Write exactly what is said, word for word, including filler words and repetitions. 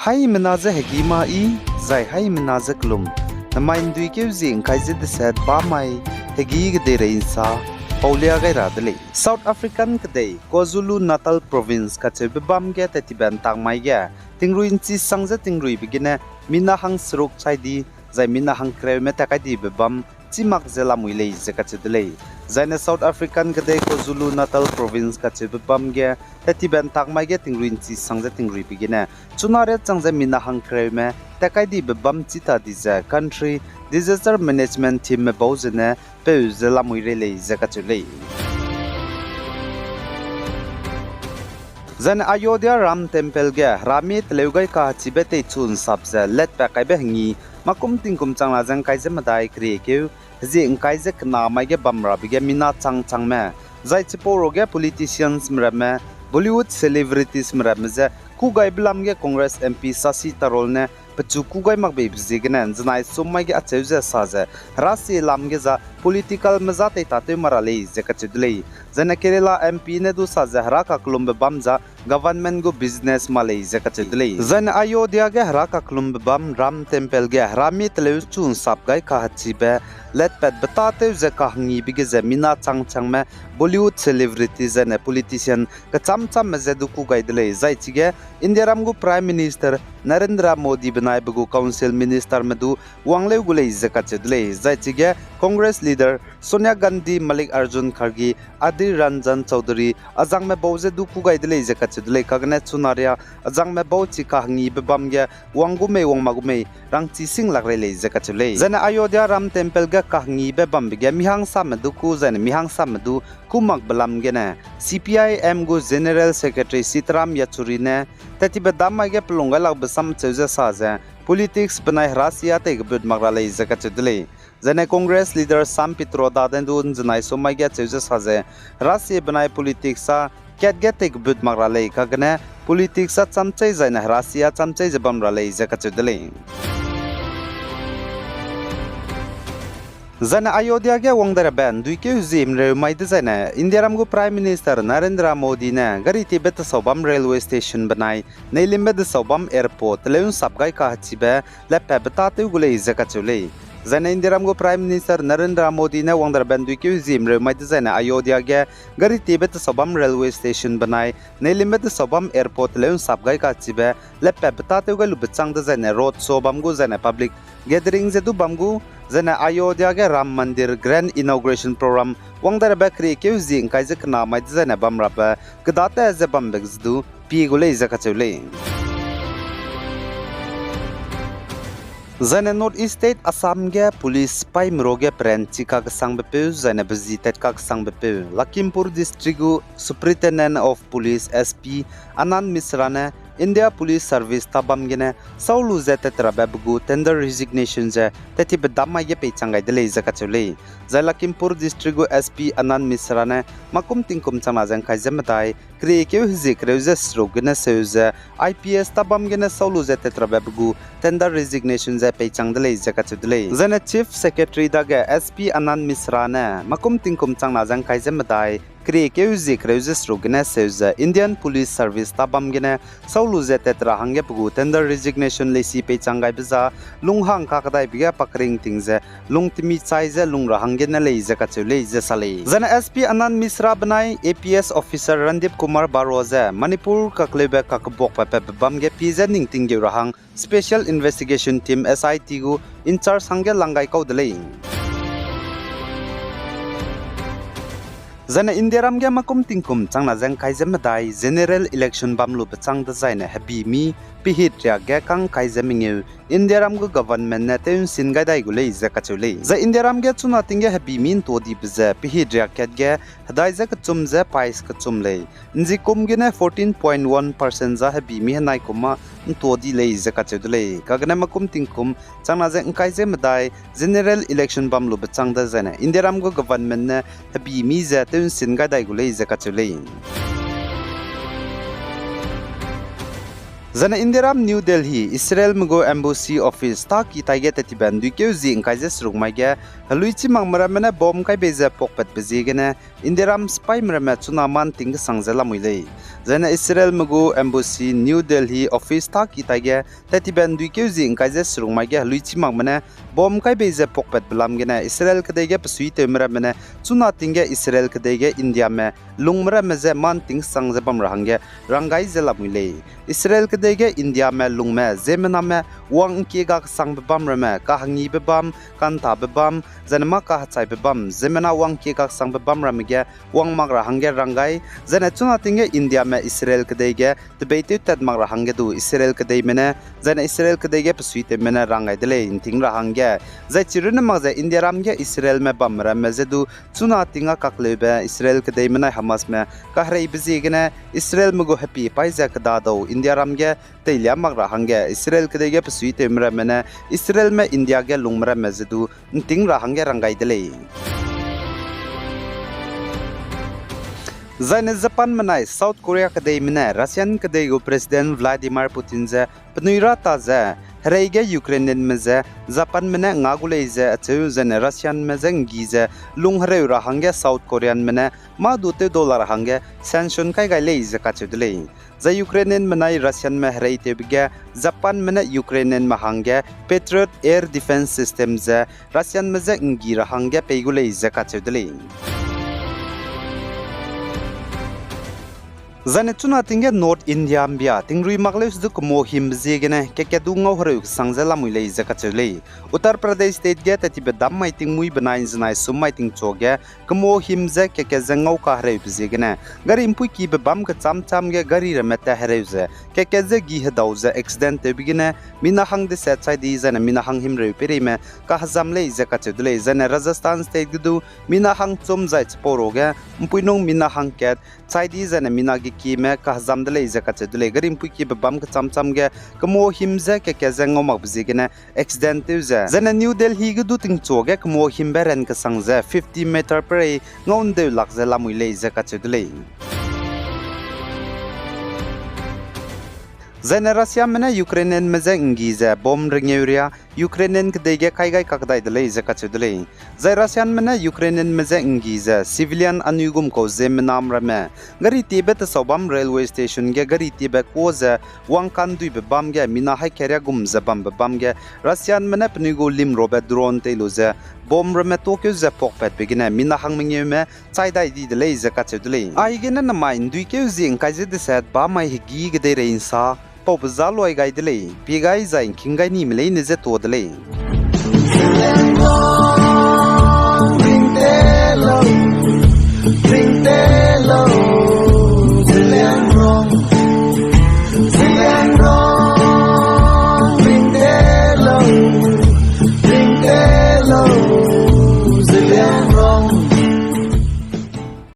Haimena ze hegî ma yi, zai haimena ze kelum. Namai ’nduikeu zie ’ngkai ze deset ba mai, hegî kedeirei ’nsa, paulia gai ra de lei. South African kedei KwaZulu-Natal Province kacheube bam ge tattibe ’ntak mai ge, tingrui ’nchi sang ze tingruibe gene, mina hangseruk chai di, zai mina hangkereume tat kai dibe bam, chî mak ze lamui lei ze kacheu de lei. Zaine South African kedei KwaZulu-Natal Province kacheube bam ge, tattibe ’ntak mai ge tingrui ’nchi sang ze tingruibe gene, chuna riâ chang ze mina hangkereume tat kai dibe bam chî ta di ze Country Disaster Management Team me bau zene peu ze lamui rei lei ze kacheu lei. Zaine Ayodhya Ram Temple ge Herami teleu gai kahechibe teichu ’nsap ze letpat kaibe hengi, makum tingkum changna ze ’ngkai ze medai keriekeu, hezie ’ngkai ze kena mai ge bamrabe ge mina chang-changme, zai chipau ruage politicians me ramme, Bollywood celebrities me ramme ze kûgaibe lam ge Congress MP Shashi Tharoor ne pechu kû gai mak beibe ziegene ’nzenai sum mai ge acheu ze sa ze, Herasi lam ge za political me za tei tatew mak ra lei ze kacheu de lei. Zaine Kerala MP ne du sa ze Hera kakellumbe bam za government gu business mak lei ze kacheu de lei. Zaine Ayodhya ge Hera kakellumbe bam Ram Temple ge Herami teleu chu ’nsap gai kahechibe letpatbe tâtew ze kahengibe ge ze mina chang-changme Bollywood celebrity zaine politician kechâm-châmme je du kû gai de lei. Zai chige Indiaram gu Prime Minister Narendra Modi benai be gu Council Minister me du wangleu gu lei ze kacheu de lei. Zai chige Congress leader Sonia Gandhi, Mallikarjun Kharge, Adhir Ranjan Chaudhary, azangme bau je du kû gai de lei ze kacheu de lei. Kagene chuna riâ azangme bau chi kahengibe bam ge wang gu mei wang mak gu mei rangchi sing lak rei lei ze kacheu lei. Zaine Ayodhya Ram Temple ge kahengibe bambe ge mihangsame du kû zaine mihangsame du kû makbe lam gene, C P I M gu General Secretary Sitaram Yechury ne, tattibe dam mai ge pelung gai lakbe sam cheu ze sa ze, politics benai Herasi tei kebut mak ra lei ze kacheu de lei. Zaine Congress leader Sam Pitroda ne du ’nzenai sum mai ge acheu ze sa ze, Herasi benai politics â kat ge tei kebut mak ra lei, kagene politics â chamchei zaine Herasi chamchei ze bam ra lei ze kacheu de lei. Zaine Ayodhya ge wang dai rabe ’nduikeu zie ’mreu mai dezaine Indiaram gu Prime Minister Narendra Modi ne gari tiebe tesau bam railway station benai neilimbe tesau bam airport teleu ’nsap gai kahechibe letpatbe tâtew gu lei ze kacheu lei. Zaine Indiaram gu Prime Minister Narendra Modi ne wang dai rabe ’nduikeu zie ’mreu mai dezaine Ayodhya ge gari tiebe tesau bam railway station benai neilimbe tesau bam airport teleu ’nsap gai kahechibe letpatbe tâtew gai lube chang dezaine road show bam gu zaine public gathering ze du bam gu, zaine Ayodhya ge Ram Mandir Grand Inauguration Program wang dai rabe keriekeu zie ’ngkai ze kena mai dezaine bam rabe kedate ze bambe ze du pie gu lei ze kacheu lei. Zaine North East State Assam ge police paî meru ge peranchi kakesangbe peu zaine bezi tat kakesangbe peu Lakhimpur District gu Superintendent of Police, S P, Anand Mishra ne India Police Service tâ bam gene sâu lu ze tat rabe be gu tender resignation ze tattibe dam mai ge peichang gai de lei ze kacheu lei. Zai Lakhimpur District gu S P Anand Mishra ne makum tingkum changna ze ’ngkai ze medai keriekeu hezie kereu ze seruk gene seu ze I P S tâ bam gene sâu lu ze tat rabe be gu tender resignation ze peichang de lei ze kacheu de lei. Zaine Chief Secretary dage S P Anand Mishra ne makum tingkum changna ze ’ngkai ze medai keriekeu hezie kereu ze seruk gene seu ze Indian Police Service tâ bam gene sâu lu ze tat ra hangge pe gu tender resignation leisi peichang gaibe za lunghang kakdaibe ge pakering ting ze lungtemi chai ze lung ra hangge ne lei ze kacheu lei ze sa lei. Zaine S P Anand Mishra benai A P S officer Randip Kumar Barua ze Manipur kakleube kakbuakbe patbe bam ge pie ze ningting geu ra hang Special Investigation Team, S I T gu in-charge hangge lang gai kau de lei. Zaine Indiaram ge makum tingkum changna ze ’ngkai ze medai general election bam lube chang dezaine hebi mi pehit riak ge kang ’ngkai ze mengeu Indiaram gu government ne tew ’nsin gai dai gu lei ze kacheu lei. Zai Indiaram ge chuna ting ge hebi mi ’ntua dibe ze pehit riak kat ge hedai ze kechum ze pais kechum lei. ’Nzikum gene fourteen point one percent za hebi mi henai kum â ’ntua di lei ze kacheu de lei. Kagene makum tingkum changna ze ’ngkai ze medai general election bam lube chang dezaine Indiaram gu government ne hebi mi ze tew ’nsin gai dai gu lei ze kacheu lei. Zaine Indiaram New Delhi, Israelme gu embassy office tâ ki taige tattibe ’nduikeu zie ’ngkai ze seruk mai ge, heluichi makme ramme ne bomb kai bei ze pakpatbe ziegene, Indiaram sipaime ramme chuna mâ ’nting kesang ze lamui lei. Zaine Israelme gu embassy New Delhi office tâ ki taige tattibe ’nduikeu zie ’ngkai ze seruk mai ge heluichi makme ne bomb kai bei ze pakpatbe lam gene Israel kedei ge besuitewme ramme ne chuna ting ge Israel kedei ge Indiame lungme ramme je mâ ’nting kesang ze bam ra hangge ranggai ze lamui lei. Israel kedei ge Indiame lungme ziemmename wang ’ngkie ga kesangbe bam ramme, kahengibe bam, kantabe bam, zaine mâ kahechaibe bam, ziemmena wang ’ngkie ga kesangbe bam ramme ge wang mak ra hangge ranggai, zaine chuna ting ge Indiame Israel kedei ge tebeitew tat mak ra hangge du Israel kedeime ne, zaine Israel kedei ge besuitewme ne ranggai de lei ’nting ra hangge. Zai chirunne mak ze Indiaram ge Israelme bamme ramme je du chuna ting â kakleube Israel kedeime nai Hamasme kahereibe ziegene Israelme gu hepie paî ze kedadau Indiaram ge teilia mak ra hangge Israel kedei ge besuitewme ramme ne Israelme India ge lungme ramme je du ’nting ra hangge ranggai de lei. Zaine Japanme nai South Korea kedeime ne Russian kedei gu President Vladimir Putin je penui ra ta ze, herei ge Ukrainianme je Japanme ne nga gu lei ze acheu, zaine Russianme je ’nggi ze lung hereu ra hangge South Koreanme ne mâ du tewdau la ra hangge sanction kai gai lei ze kacheu de lei. Zai Ukrainianme nai Russianme hereitewbe ge Japanme ne Ukrainianme hangge Patriot air defence system ze Russianme je ’nggi ra hangge pei gu lei ze kacheu de lei. Zaine chuna ting ge North India ’mbia tingrui mak leu se du kemua himbe ziegene keke du ngau hereu kesang ze lamui lei ze kacheu lei. Uttar Pradesh State ge tattibe dam mai tingmuî benai ’nzenai sum mai tingchua ge kemua him ze keke ze ngau kahereube ziegene gari ’mpuîkibe bam kechâm châm ge gari ramme tat hereu ze keke ze gi hedau ze accident tewbe gene mina hang deset chai di zaine mina hang himreu peireime kahezam lei ze kacheu de lei. Zaine Rajasthan State ge du mina hang chum zai chipau ruage ’mpuinung mina hang kat chai di zaine mina gekieme kahezam de lei ze kacheu de lei. Gari ’mpuîkibe bam kechâm châm ge kemua him ze keke ze ngau makbe ziegene accident tew ze, zaine New Delhi ge du tingchua ge kemua himbe ran kesang ze fifty meter peirei ngau ’ndeu lak ze lamui lei ze kacheu de lei. Zaine Russiame ne Ukrainianme je ’nggi ze bomb rengeu riâ Ukrainian kedei ge kai gai kakdai de lei ze kacheu de lei. Zai Russianme ne Ukrainianme je ’nggi ze civilian anui gum kau ziemmenam ramme gari tiebe tesau bam railway station ge gari tiebe kuâ ze wangkanduibe bam ge mina haî keriâ gum ze bambe bam ge Russianme ne penui gu limrobe drone tei lu ze bomb ramme tuâkeu ze pakpatbe gene mina hang mengeume chai dai di de lei ze kacheu de lei. Aigene namai ’nduikeu zie ’ngkai ze deset ba mai hegî kedeirei ’nsa paube zâ luai gai de lei, pie gai zai ’ngking gai nime leine je tuâ de lei.